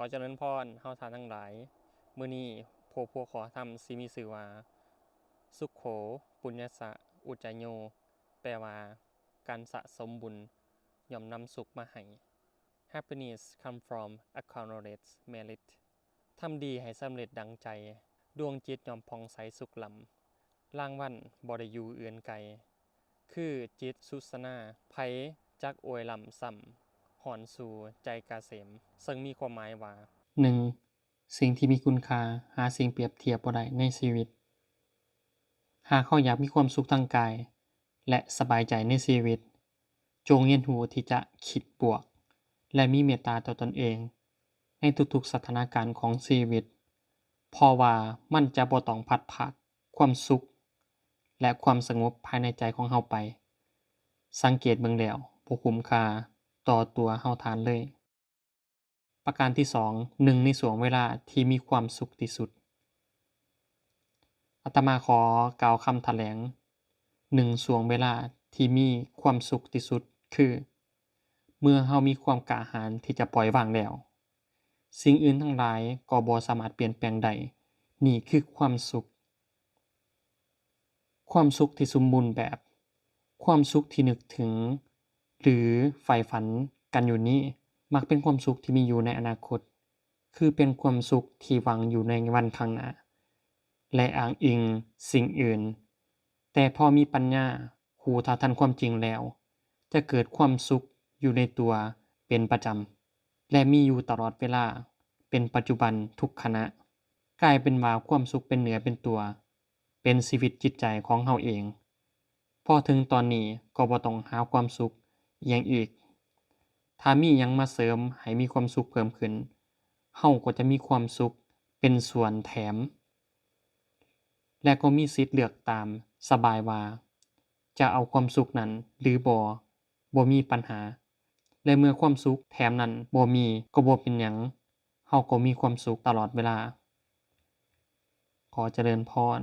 ຂໍຈະເລີນພອນເຮົາທ່ານທັງຫຼາຍ. ມື້ນີ້ພວກຫົວຂໍ້ທຳຊິມີຊື່ວ່າ ສຸໂຂ ປຸນຍະສະ ອຸຈະໂຍ ແປວ່າ ການສະສົມບຸນຍ່ອມນຳສຸກມາໃຫ້. Happiness come from accumulated merit. ທຳດີໃຫ້ສຳເລັດດັ່ງໃຈ, ດວງຈິດຍ່ອມຜ່ອງໃສສຸກລ້ຳ, ລາງວັນບໍ່ໄດ້ຢູ່ເອື້ອນໄກ, ຄືຈິດສຸສະໜາ, ໃຜຈັກອວຍລ້ຳຊ້ຳ, ຮ້ອນສູ່ໃຈກະເສມ. ເຊິ່ງມີຄວາມໝາຍວ່າ ໜຶ່ງ ສິ່ງທີ່ມີຄຸນຄ່າ, ຫາສິ່ງປຽບທຽບບໍ່ໄດ້ໃນຊີວິດ. ຫາກເຮົາຢາກມີຄວາມສຸກທາງກາຍ ແລະ ສະບາຍໃຈໃນຊີວິດ, ຈົ່ງຮຽນຮູ້ທີ່ຈະຄິດບວກ ແລະ ມີເມດຕາຕໍ່ຕົນເອງໃນທຸກໆສະຖານະການຂອງຊີວິດ, ເພາະວ່າມັນຈະບໍ່ຕ້ອງພັດພາກຄວາມສຸກ ແລະ ຄວາມສະຫງົບພາຍໃນໃຈຂອງເຮົາໄປ. ສັງເກດເບິ່ງແລ້ວບໍ່ຄຸ້ມຄ່າຕໍ່ຕົວເຮົາທ່ານເລີຍ. ປະການທີສອງ, ໜຶ່ງໃນຊ່ວງເວລາທີ່ມີຄວາມສຸກທີ່ສຸດ. ອາດຕະມາຂໍກ່າວຄຳຖະແຫຼງ ໜຶ່ງຊ່ວງເວລາທີ່ມີຄວາມສຸກທີ່ສຸດຄື ເມື່ອເຮົາມີຄວາມກ້າຫານທີ່ຈະປ່ອຍວາງແລ້ວ, ສິ່ງອື່ນທັງຫຼາຍກໍບໍ່ສາມາດປ່ຽນແປງໄດ້. ນີ້ຄືຄວາມສຸກ. ຄວາມສຸກທີ່ສົມບູນແບບ, ຄວາມສຸກທີ່ນຶກເຖິງ ຫຼື ໃຝ່ຝັນກັນຢູ່ນີ້ ມັກເປັນຄວາມສຸກທີ່ມີຢູ່ໃນອະນາຄົດ, ຄືເປັນຄວາມສຸກທີ່ຫວັງຢູ່ໃນວັນຂ້າງໜ້າ ແລະ ອ້າງອີງສິ່ງອື່ນ. ແຕ່ພໍມີປັນຍາ, ຮູ້ເທົ່າທັນຄວາມຈິງແລ້ວ, ຈະເກີດຄວາມສຸກຢູ່ໃນຕົວເປັນປະຈຳ ແລະ ມີຢູ່ຕະຫຼອດເວລາ, ເປັນປັດຈຸບັນທຸກຂະນະ. ກາຍເປັນວ່າຄວາມສຸກເປັນເນື້ອເປັນຕົວ, ເປັນຊີວິດຈິດໃຈຂອງເຮົາເອງ. ພໍເຖິງຕອນນີ້ກໍບໍ່ຕ້ອງຫາຄວາມສຸກອີ່ຫຍັງອີກ. ຖ້າມີຫຍັງມາເສີມໃຫ້ມີຄວາມສຸກເພີ່ມຂຶ້ນ, ເຮົາກໍຈະມີຄວາມສຸກເປັນສ່ວນແຖມ ແລະ ກໍມີສິດເລືອກຕາມສະບາຍວ່າຈະເອົາຄວາມສຸກນັ້ນ ຫຼື ບໍ່, ບໍ່ມີປັນຫາ. ແລະ ເມື່ອຄວາມສຸກແຖມນັ້ນບໍ່ມີ ກໍບໍ່ເປັນຫຍັງ, ເຮົາກໍມີຄວາມສຸກຕະຫຼອດເວລາ. ຂໍຈະເລີນພອນ.